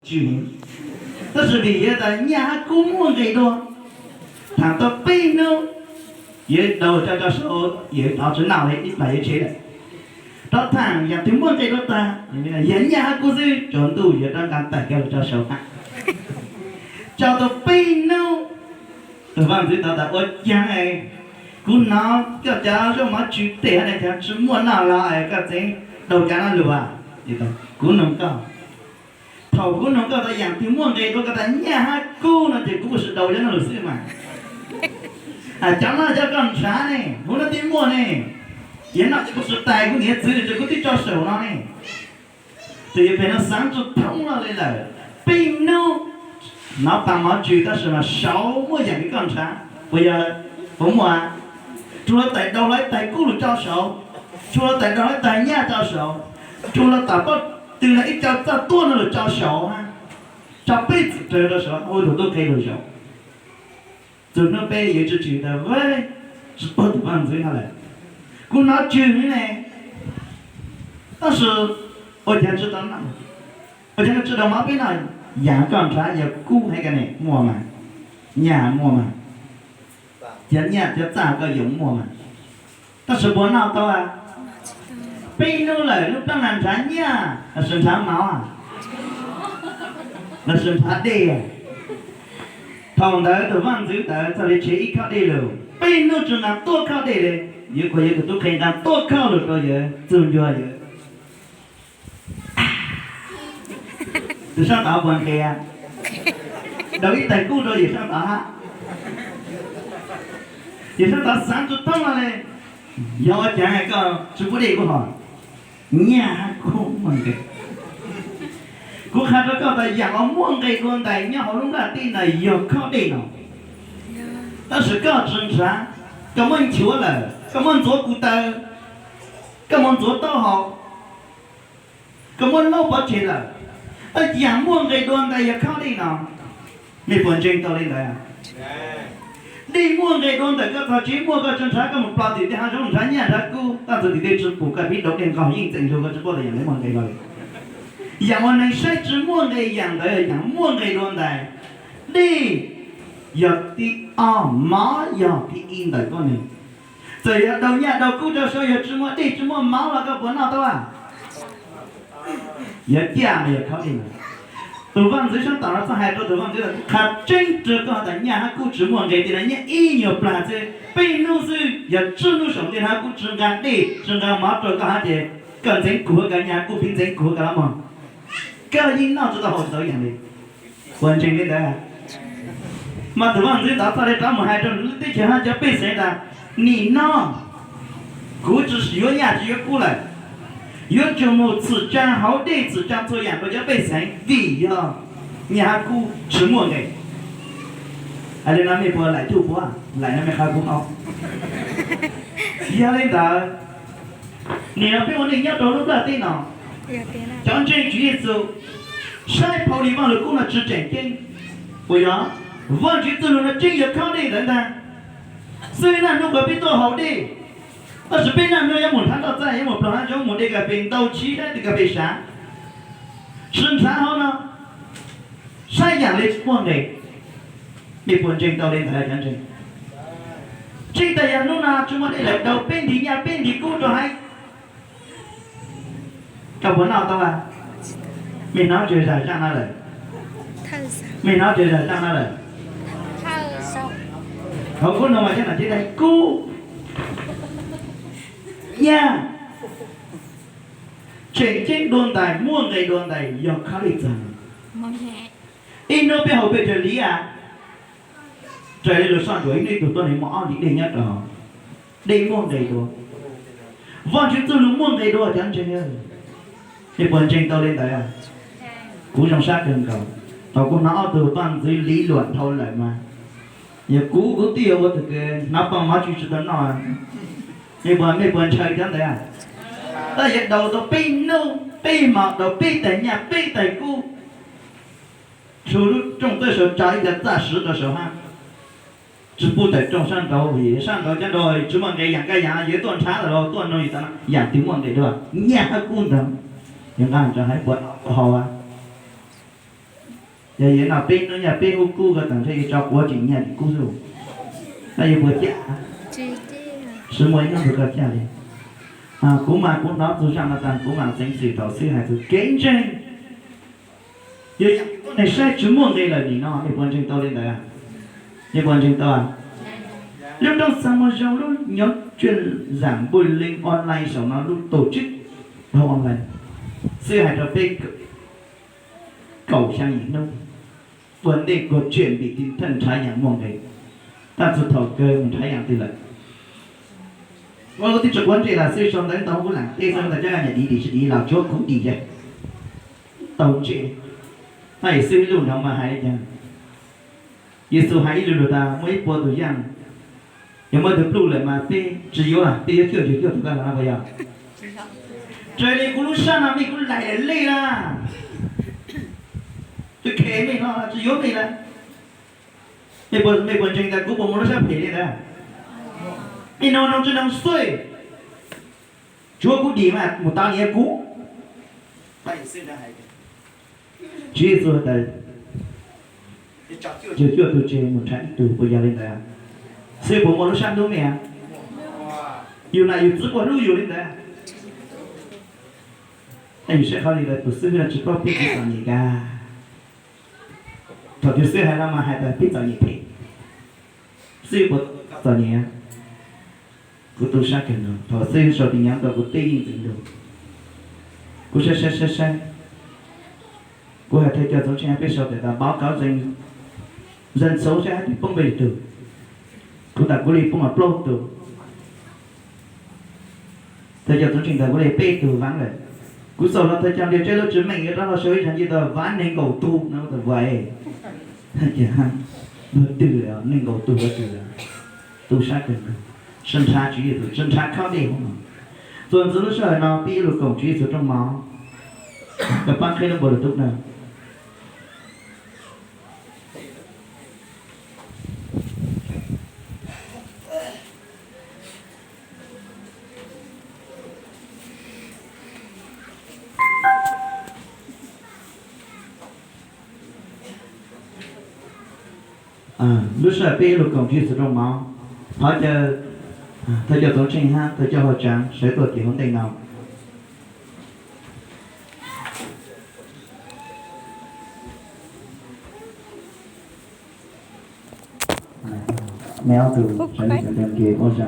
tswm heev. Tab sis vim yog tas nyaj hab kub muaj nqis dua, thaam tau peb hnub, yawg daus tso rau saud, yawg thov tsi noj li ib plag yawg tshev lawm. Rov thaam yaam twg muaj nqis dua tag, yog nyaj hab kub xwb, tsaus ntuj yawg rov nqa tawm coj lug rau saud hab. Tso tau peb hnub, tus vaaj ntxwv tau tas ua caag, kuv nov koj cov zaub mov tsw tes hab ne, tsi muaj noj los koj txeev daus cov noj lug as. Kuv noog koj, thaum kuv noog koj tas yaam twg muaj nqis dua koj tas nyaj hab kub no ces kuv kuj swv daus cov noj lug xwb mas. Cov noj cov koj nrhav ne, huv noj tij muaj ne, yog noj ces kuv swv tais kuv niam txwv ces kuv twb tso saum no ne. Tus yawg pem no xaav tsi thoob lug li lawm, peb hnub nov paas mov tsw tab sis mas saud muaj yaam li koj nrhav, puas yog? Puas muaj? Tsuas lug tais daus lug ib tais kub lug tso saud, tsuas lug tais daus lug ib tais nyaj tso saud, tsuas lug tom pob tw no ib co txaj tuaj no lug tso saud hab, tso peb txwm rawg rau saud ua tug tub qhe lug zaum. Txug hnub peb yawg tsi tswm tas, tsi paub tus vaaj ntxwv no lawm. Kuv nov tsw heev ne, tab sis ua caag tsi tau noj, ua caag tsi daus mov peb noj? Yaam koj nrhav yog kub heev kag ne, muaj mas, nyaj muaj mas, cov nyaj cov txaj koj yoov muaj mas, tab sis puas noj tau? Peb hnub lawm lub plab na nrhav nyaj los sis nrhav mov, los sis nrhav dej? Thaum ntawd tus vaaj ntxwv ntawd txhaj le tshev ib khob dej lug, peb hnub tsi nqa tuaj khob dej le, yuav kuas yog tus tub qhe nqa tuaj khob lug rau yawg txug ncua yawg. Tus saab tod puas nqis? Daus ib tais kub rau yawg saab tod hab. Yawg saab tod xaav tsi thoob lug le, yog ua caag koj tsi pub dej kuv hov? Nyaj hab kub muaj nqis. Kuv qha rau koj tas yaam uas muaj nqis dua ntais nyob hauv lub nplaj teb ntawd yog khob dej no. Tab sis koj tsi nrhav, koj muab nchuav lawm, koj muab ntxuav kuv taw, koj muab ntxuav taub hau, koj muab laub pov tseg lawm. Tab yaam muaj nqis dua ntais yog khob dej no. Mej puas ntseeg tau le ntawd? Dej muaj nqis dua ntawm koj txog tsev muaj koj tsi nrhav, koj mus plhov tim tej haav zoov nrhav nyaj nrhav kub, tab txug tim tej tsi pum koj pib daus dej nqog yeej txeem lug, koj tsi paub tas yaam ntawd muaj nqis dua li. Yaam uas neeg saib tsi muaj nqis yaam ntawd yaam muaj nqis dua ntais. Dej yog thib ob, mov yog thib ib ntawm tuab neeg. Txawm yog daus nyaj daus kub rau saud yog tsi muaj dej tsi muaj mov los koj puas noj tau? Yog caj mas yog khob dej no. Tus vaaj ntxwv saab tom no txhaj hais rau tus vaaj ntxwv tas kuv qha tseeb rua koj tas nyaj hab kub tsi muaj nqis, tej no nyaj ib nyuag plag xwb, peb hnub xwb, yog tsib hnub saum tej no kub tsi nqa dej tsi nqa mov rau koj hab ces koj ntxeev kuv koj nyaj hab kub pib ntxeev kuv koj lab mog. Koj yeej noj tsi tau haus tsi tau yaam le. Puas ntseeg le ntawd? Mas tus vaaj ntxwv tod txhaj le rov mus hais rau lub teb chaws hab cov pej xeem tas, nim no kuv tsi yuav nyaj tsi yuav kub lawm, yuav tsum mus txhim tsaa hauv dej txhim tsaa txhua yaam rau cov pej xeem vim yog nyaj hab kub tsi muaj nqis. Hais le no mej puas laim cuj puab? Laim no mej qha kuv hab. Yog le ntawd, nim no peb ua neej nyob rau lub nplaj teb no, cov ntseeg Tswv Yexus saib phau li Vaaj Lug Kub no tsi tseem ceeb. Puas yog? Vaajtswv txuj lug no tseeb yog khob dej ntawd ntag. Xwb naj nub kuas peb tuaj haus dej, tab sis peb naj nub yuav mus nrhav nroj txaj, yuav mus plhov haav zoov, mus de kas fes ntau tshib saib twg kas fes sav, tsi nrhav hauv no, saib yaam le tsi muaj nqis. Mej puas ntseeg tau le ntawd cov ntseeg? Tseeb tas yog nub no tsi muaj dej lawm daus peb ntiv nyaj peb ntiv kub rau hab, koj puas noj tau? Mej hnov tsaws zam zaaj no lawm, mej hnov tsaws zam zaaj no lawm. Hauv kub no mas cov nom tswv tas kub, nyaj, tseem ceeb dua ntais muaj nqis dua ntais yog khob dej txag. Ib hnub peb haus pes tsawg liab? Raws le lus soj ntsuam ib hnub ib tug tuab neeg muaj ob ntiv dej nyob rau, dej muaj nqis dua. Vaajtswv txuj lug muaj nqis dua cov ntseeg. Nej puas ntseeg tau le ntawd? Kuv zoo sab kawg nkaus, thaum kuv hnov ob tug vaaj ntxwv liv luam dhau lawm mas, yog kuv kuv twb yuav ua tug kws hnov poj mov tsw tsi tau noj. Nej puas, nej puas ntshaw cov ntawd? Tab yuav daus tau peb hnub peb hmo, daus peb tais nyaj peb tais kub, tshu lub rooj txawb saud tso ib co txaj siv rau saud hab, tsi pub tawm rooj sab nraud, sab nraud cov nraud tsi muaj nqis yaam kab yaam, yuav tuaj nrhav lawm los tuaj noog yus tas yaam twg muaj nqis dua, nyaj hab kub ntawd, yog nqa tso hais puas haus. Yog yuav noj peb hnub nyaj peb hnub kub ko tas ntshe yuav tso quav tsis nyaj tsis kub xwb. Koj yuav puas caj? Tsis muaj ib hnub twg koj caj li. Kuv mas kuv hnov txog zaj no tas kuv mam xeev xwm thaum xwb hais txog kev ntseeg. Yog yam koj neeg saib tsis muaj nqe lawm nim no nej puas ntseeg tau li ntawd? Nej puas ntseeg tau? Lub nroog Xas Mas Zoo lub nyob tseem zam npui leej online saum no lub tổ chức online xwb hais rau peb kaum xya yim hnub, ua ntej kuv tseem vim tim thawj nrhav yam muaj nqe, tab txug thaum kawg mus nrhav yam twg lawm. Ua lub twb tsis quav ntsej los xwb sau ntawv ntau kuv lam teb xwb tas cov nyam dim dim tsis dim los tsuav kuv dim ces tau ntsej. Hais xwb ib lub nrhav mas hais li cas? Yexus hais ib lus lus tas muaj ib puas tus yaj, yog muaj tus pluj lawm mas peb tsis yuav, peb yuav cuaj caum cuaj tus koj los no puas yog? Raws li kuv lub sab no mej kuv laim lawm lej na, tus khem mej no tsis yuav mej lawm. Mej puas ntseeg tas kuv puas muaj lub sab phem li ntawd? Mej no noo tsi noo xwb, tsuav kuv dim mas mus tav niam kuv. Tswv Yexus tas cuaj caum cuaj tus tseg mus nrhav ib tug puas yog li ntawd? Xwb puas muaj lub sab hlub mej? Yus nam yus txiv puas hlub yus li ntawd? Yus saib qhov li ntawd tus xib hwb no tsis paub peb kev txom nyem kag. Thaum tus xib hwb hais no mas hais tas peb txom nyem phem, xib hwb puas txom nyem? Kuv tu sab kawg nkaus thaum xib hwb sau tin nhắn rau kuv teb yeej ntxeev lug. Kuv saib saib saib saib, kuv hais thawj coj txoov tsheej hab peb sau tas báo cáo dân số saib hab peb poob pes tsawg tug. Kuv tas kuv li poob mas plaub tug. Thawj coj txoov tsheej tas kuv li peb tug vav lawm. Kuv xaus los thawj coj ntiag tseb lub tsis meej yuav rov los sau ib zag nce tas vav nees nkaum tug no tas vav, luag twg, nees nkaum tug luag twg? Tu sab kawg nkaus, tsi nrhav Tswv Yexus, tsi nrhav khob dej hauv no. Txuas ntxiv lub sij hawm no peb yuav lug koom Tswv Yexus rooj mov, koj pab qheb lub npau lug tub na. Lub sij hawm peb yuav lug koom Tswv Yexus rooj mov, thov caw thawj coj txoov tsheej hab thawj coj hauv tsaav sawv tuaj tim hauv ntej no. Mej ob tug sawv ntawm ke ua zag.